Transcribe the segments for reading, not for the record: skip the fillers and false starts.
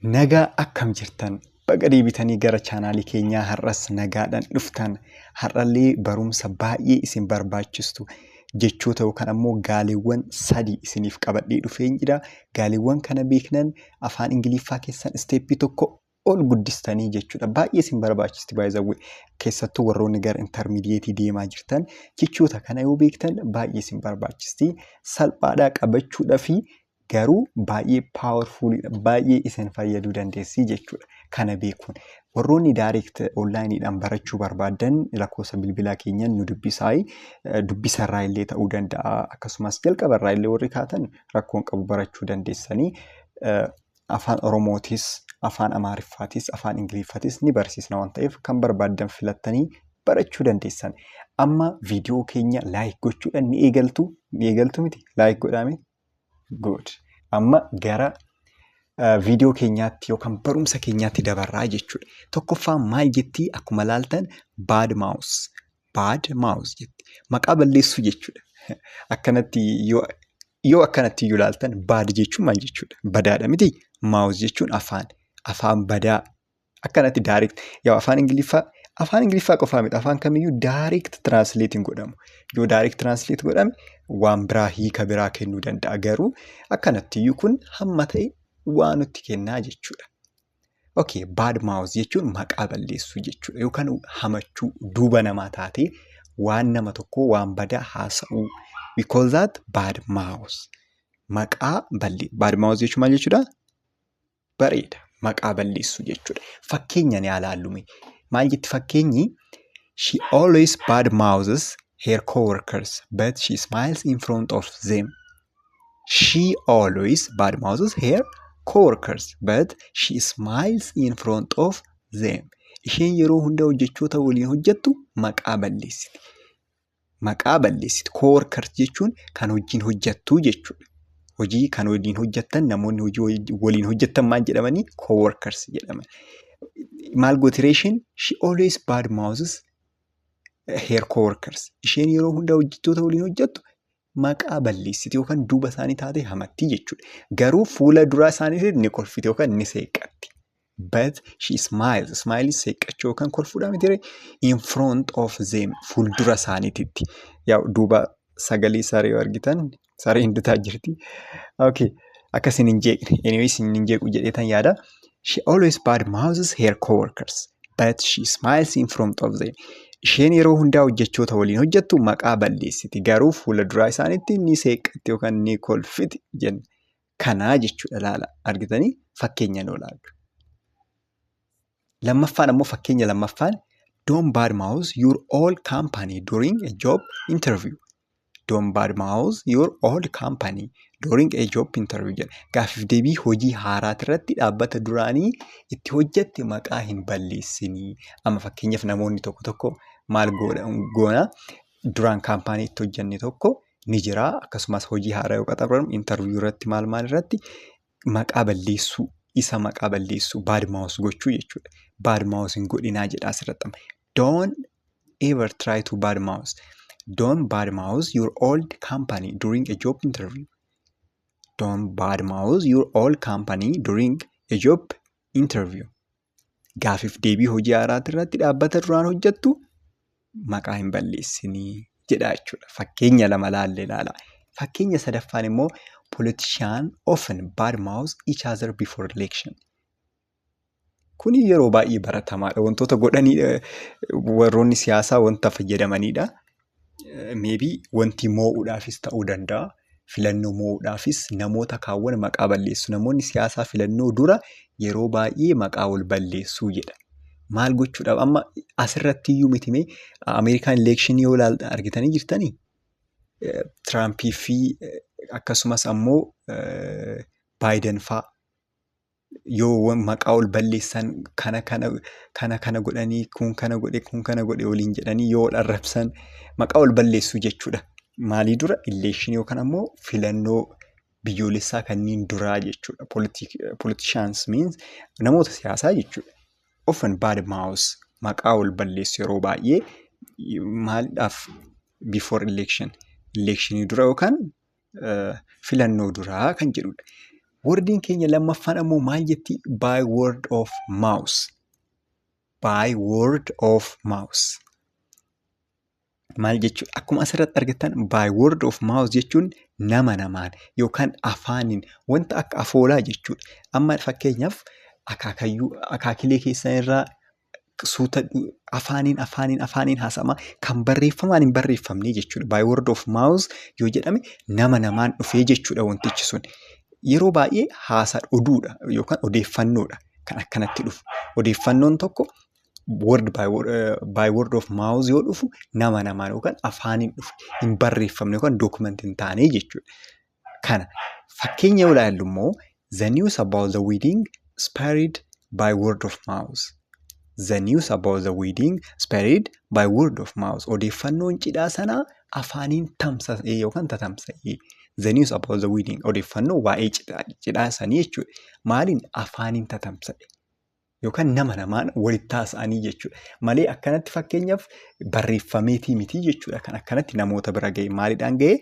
Nagaa, akkam jirtan? Baga deebitanii gara chaanaalii keenyaa har'as nagaadhaan dhuftan. Har'allee barumsa baay'ee isin barbaachistu jechoota yookaan ammoo gaaleewwan sadii isiniif qabadhee dhufeen jira. Gaaleewwan kana beeknan afaan Ingiliffaa keessan step tokko ol guddistanii jechuudha. Baay'ee isin barbaachisti baay'ee, keessattuu warroonni gara intermediate deemaa jirtan jechoota kana yoo beektan baay'ee isin barbaachisti. Salphaadhaa qabachuudhaa fi garuu baay'ee powerfuliidha. Baay'ee isin fayyaduu dandeessi jechuudha. Kana beekuun. Warroonni direct onlineiidhaan barachuu barbaadan lakkoofsa bilbilaa keenyan nu dubbisaa. Dubbisarraa illee ta'uu danda'a. Akkasumas jalqabarraa illee warri kaatan rakkoon qabu, barachuu dandeessanii. Afaan Oromootis, afaan Amaariffaatis, afaan Ingiliffaatis ni barsiisna waan ta'eef kan barbaaddan filattanii barachuu dandeessan. Amma viidiyoo keenya like gochuudhaan ni eegaltu. Ni eegaltu miti? Like godhaame? Good. Amma gara viidiyoo keenyaatti yookaan barumsa keenyaatti dabarraa jechuudha. Tokkoffaan maal jettii? Akkuma laaltan bad mouth. Bad mouth jetti. Maqaa balleessuu jechuudha. Akkanatti yoo akkanatti iyyuu ilaaltan, bad jechuun maal jechuudha? Badaadha miti? Mouth jechuun afaan. Afaan badaa. Akkanatti direct. Yaa, afaan Ingiliffaa qofaa miti, afaan kamiyyuu direct translate hin godhamu. Yoo direct translate godhame waan biraa, hiika biraa kennuu danda'a. Garuu akkanatti iyyuu kun hamma ta'e waa nutti kennaa jechuudha. Okay, bad mouth jechuun maqaa balleessuu jechuudha. Yookaan hamachuu, duuba namaa taatee waan nama tokkoo waan badaa haasa'uu. We call that bad mouth. Maqaa ballee bad mouth jechuun maal jechuudha? Bareeda. Maqaa balleessuu jechuudha. Fakkeenya ni ilaallume. Maal jetti fakkeenyi? "She always bad mouths her coworkers, but she smiles in front of them." "She always bad mouths her coworkers, but she smiles in front of them." Isheen yeroo hunda hojjechoota waliin hojjettu maqaa balleessiti. Maqaa balleessiti. Coworkers jechuun kan wajjin hojjettu jechuudha. Hojii kan waliin hojjettan, namoonni hojii waliin hojjettan maal jedhamanii? Coworkers jedhaman. Maal gooti isheen? She always bad mouths her coworkers. Isheen yeroo hunda hojjettoota waliin hojjettu maqaa balleessiti yookaan duuba isaanii taatee hamatti jechuudha. Garuu fuula duraa isaaniitiin ni kolfiti yookaan ni seeqatti. But she smiles. Smile seeqachuu yookaan kolfuudha miti? In front of them, fuuldura isaaniititti. Yaa, duuba sagalee saree yoo argitan, sareen dutaa jirti. Okay. Akka isin hin jeeqne. Anyway, isin hin jeequ jedheetan yaada. She always bad mouths her coworkers, but she smiles in front of them. Isheen yeroo hundaa hojjechoota waliin hojjettu maqaa balleessiti. Garuu fuula duraa isaaniitti ni seeqatti yookaan ni kolfiti jenna. Kanaa jechuudha, laala. Argitanii, fakkeenya nuu ilaallu. Lammaffaan ammoo, fakkeenya lammaffaan, "Don't bad mouth your old company during a job interview." "Don't bad mouth your old company during a job interview" jedha. Gaaffiif deebii hojii haaraati irratti dhaabbata duraanii itti hojjette maqaa hin balleessinii. Amma fakkeenyaaf namoonni tokko tokko maal goona? Duraan kaampaanii itti hojjenne tokko ni jira. Akkasumas hojii haaraa yoo qaxaramu interview irratti, maal maal irratti maqaa balleessuu, isa maqaa balleessuu, bad mouth gochuu jechuudha. Bad mouth hin godhinaa jedha asirratti. Don't ever try to bad mouth. Don't bad mouth your old company during a job interview. Don't bad mouth your old company during a job interview. Gaaffiif deebii hojii haaraati irratti dhaabbata duraan hojjettu maqaa hin balleessinii jedha jechuudha. Fakkeenya lama laallee ilaala. Fakkeenya sadaffaan immoo, "Politicians often badmouth each other before election." Kuni yeroo baay'ee baratamaadha. Wantoota godhanii warroonni siyaasaa wanta fayyadamanidha. Maybe wanti moo'uudhaafis ta'uu danda'a. Filannoo moo'uudhaafis namoota kaawwan maqaa balleessu. Namoonni siyaasaa filannoo dura yeroo baay'ee maqaa wal balleessuu jedha. Maal gochuudhaaf? Amma asirratti iyyuu miti mee, Ameerikaan election yoo argitanii jirtanii, Tiraampii fi akkasumas ammoo Baayiden fa'aa yoo maqaa wal balleessan, kana kana kana kana godhanii, kun kana godhe, kun kana godhe waliin jedhanii yoo wal arrabsan, maqaa wal balleessuu jechuudha. Maalii dura? Election yookaan ammoo filannoo biyyoolessaa kanneen duraa jechuudha. Politicians means namoota siyaasaa jechuudha. Often bad mouth, maqaa wal balleessu yeroo baay'ee. Maaliidhaaf? Before election, electionii dura yookaan filannoo duraa kan jedhudha. Wordiin keenya lammaffaan ammoo maal jetti? By word of mouth. By word of mouth. Maal jechuudha? Akkuma asirratti argattan, by word of mouth jechuun nama namaan yookaan afaaniin, wanta akka afoolaa jechuudha. Amma fakkeenyaaf akaakayyuu akaakilee keessan irraa suuta afaaniin afaaniin afaaniin haasa'ama, kan barreeffamaan hin barreeffamne jechuudha. By word of mouth yoo jedhame nama namaan dhufee jechuudha wantichi sun. Yeroo baay'ee haasaa oduudha yookaan odeeffannoodha kan akkanatti dhufu. Odeeffannoon tokko by word of mouth yoo dhufu, nama namaan yookaan afaaniin dhufu, hin barreeffamne yookaan document hin taane jechuudha. Kana fakkeenya yoo ilaallu immoo, the news about the wedding spread by word of mouth. The news about the wedding spread by word of mouth. Odeeffannoon cidhaa sanaa afaaniin tamsa'ee yookaan tatamsa'ee. The news about the wedding, odeeffannoo waa'ee cidhaa sanii jechuudha. Maaliin? Afaaniin tatamsa'e. Yookaan nama namaan walitti haasa'anii jechuudha. Malee akkanatti fakkeenyaaf barreeffameetii miti jechuudha. Kan akkanatti namoota bira ga'e maaliidhaan ga'e?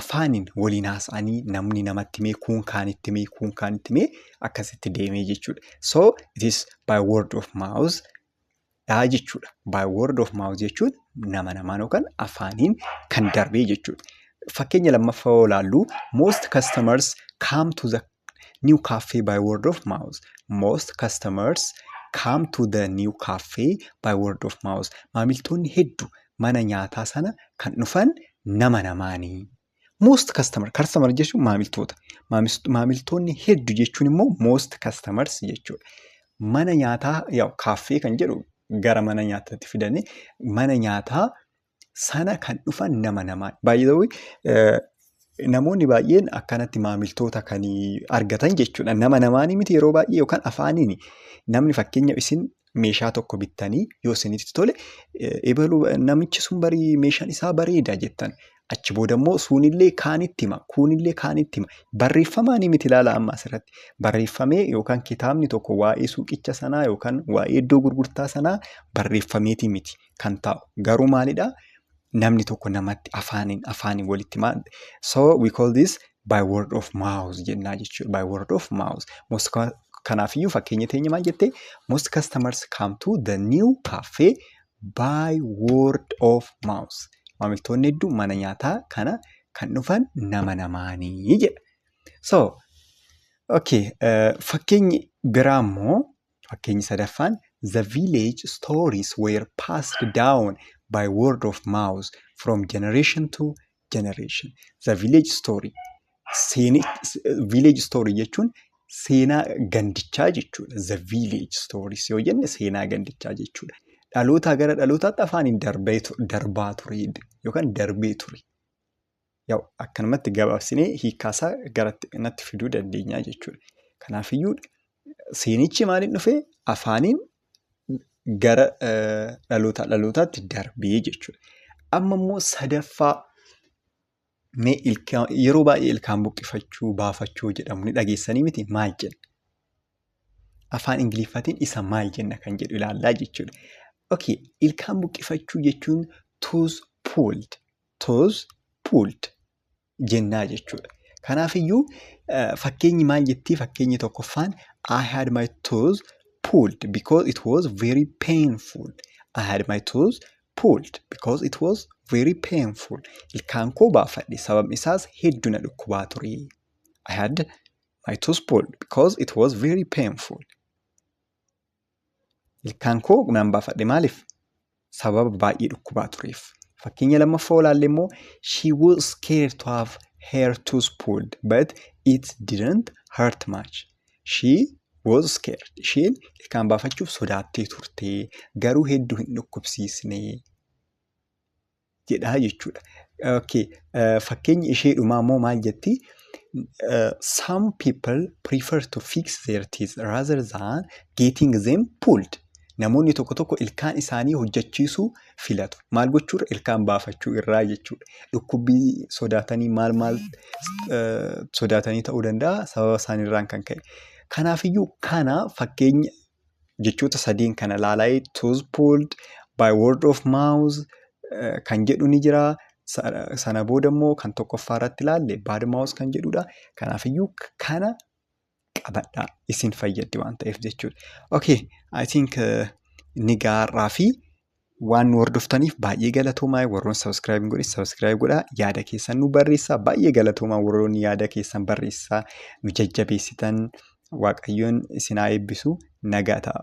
Afaaniin waliin haasa'anii, namni namatti himee, kuun kaanitti himee, kuun kaanitti himee, akkasitti deemee jechuudha. So it is by word of mouth dhaa jechuudha. By word of mouth jechuun nama namaan yookaan afaaniin kan darbee jechuudha. Fakkeenya lammaffaa yoo ilaallu, most customers come to the new cafe by word of mouth. Most customers come to the new cafe by word of mouth. Maamiltoonni hedduu mana nyaataa sana kan dhufan nama namaanii. Most customer, customer jechuun maamiltoota. Maamiltoonni hedduu jechuun immoo most customers jechuudha. Mana nyaataa, yaa'u kaaffee kan jedhu gara mana nyaataatti fidanii, mana nyaataa sana kan dhufan nama namaan. Baay'ee namoonni baay'een akkanatti maamiltoota kan argatan jechuudha. Nama namaanii miti yeroo baay'ee yookaan afaaniini. Namni fakkeenyaaf isin meeshaa tokko bittanii yoo isinitti tole, ebaluu namichi sun barii meeshaan isaa bareeda jettan. Achi booda immoo suunillee kaanitti hima, kuunillee kaanitti hima. Barreeffamaanii miti, ilaala amma asirratti. Barreeffamee yookaan kitaabni tokko waa'ee suuqicha sanaa yookaan waa'ee iddoo gurgurtaa sanaa barreeffameetii miti kan taa'u. Garuu maalidhaa? Namni tokko namatti afaaniin afaaniin walitti himaa. So we call this by word of mouth jennaa jechuudha. By word of mouth. Most, kanaafiyyuu fakkeenya teenya maal jettee? Most customers come to the new cafe by word of mouth. Maamiltoonni hedduun mana nyaataa kana kan dhufan nama namaanii jedha. So, okay, fakkeenyi biraa immoo, fakkeenyi sadaffaan, the village stories were passed down by word of mouth from generation to generation. The village story. Village story jechuun seenaa gandichaa jechuudha. The village stories yoo jenne seenaa gandichaa jechuudha. Dhalootaa gara dhalootaatti afaaniin darbaa ture yookaan darbee ture. Yaa'u akkanumatti gabaabsinee hiikkaasaa gara natti fiduu dandeenya jechuudha. Kanaafiyyuu seenichi maaliin dhufee? Afaaniin gara dhalootaa dhalootaatti darbee jechuudha. Amma immoo sadaffaa mee, yeroo baay'ee ilkaan buqqifachuu, baafachuu jedhamu ni dhageessanii miti? Maal jenna? Afaan Ingiliffaatiin isa maal jenna kan jedhu ilaallaa jechuudha. Okay, ilkaan buqqifachuu jechuun tooth pulled, tooth pulled jennaa jechuudha. Kanaafiyyuu fakkeenyi maal jettii? Fakkeenyi tokkoffaan, I had my tooth pulled because it was very painful. I had my tooth pulled because it was very painful. Ilkaan koo baafadhe, sababni isaas hedduu na dhukkubaa ture. I had my tooth pulled because it was very painful. Ilkaan koo nan baafadhe, maaliif? Sababa baay'ee dhukkubaa tureef. Fakkeenya lammaffaa ilaalle immoo, she was scared to have her tooth pulled, but it didn't hurt much. She was scared. Isheen ilkaan baafachuuf sodaattee turte, garuu hedduu hin dhukkubsiisne jedhaa jechuudha. Okay. Fakkeenyi ishee dhumaa immoo maal jetti? Some people prefer to fix their teeth rather than getting them pulled. Namoonni tokko tokko ilkaan isaanii hojjechiisuu filatu. Maal gochuurra? Ilkaan baafachuu irraa jechuudha. Dhukkubbii sodaatanii, maal maal sodaatanii ta'uu danda'a, sababa isaaniirraan kan ka'e. Kanaafiyyuu kana fakkeenya jechoota sadeen kana ilaalaa, tooth pulled, by word of mouth kan jedhu ni jira. Sana booda immoo kan tokkoffaa irratti ilaalle bad mouth kan jedhudha. Kanaafiyyuu kana qabadhaa, isin fayyaddi waan ta'eef jechuudha. Okay, I think ni gaarraa fi waan nu hordoftaniif baay'ee galatoomaa. Warroon subscribe hin godhin subscribe godhaa, yaada keessan nu barreessaa. Baay'ee galatoomaa warroonni yaada keessan barreessaa nu jajjabeessitan. Waaqayyoon isin haa eebbisu. Nagaa ta'a.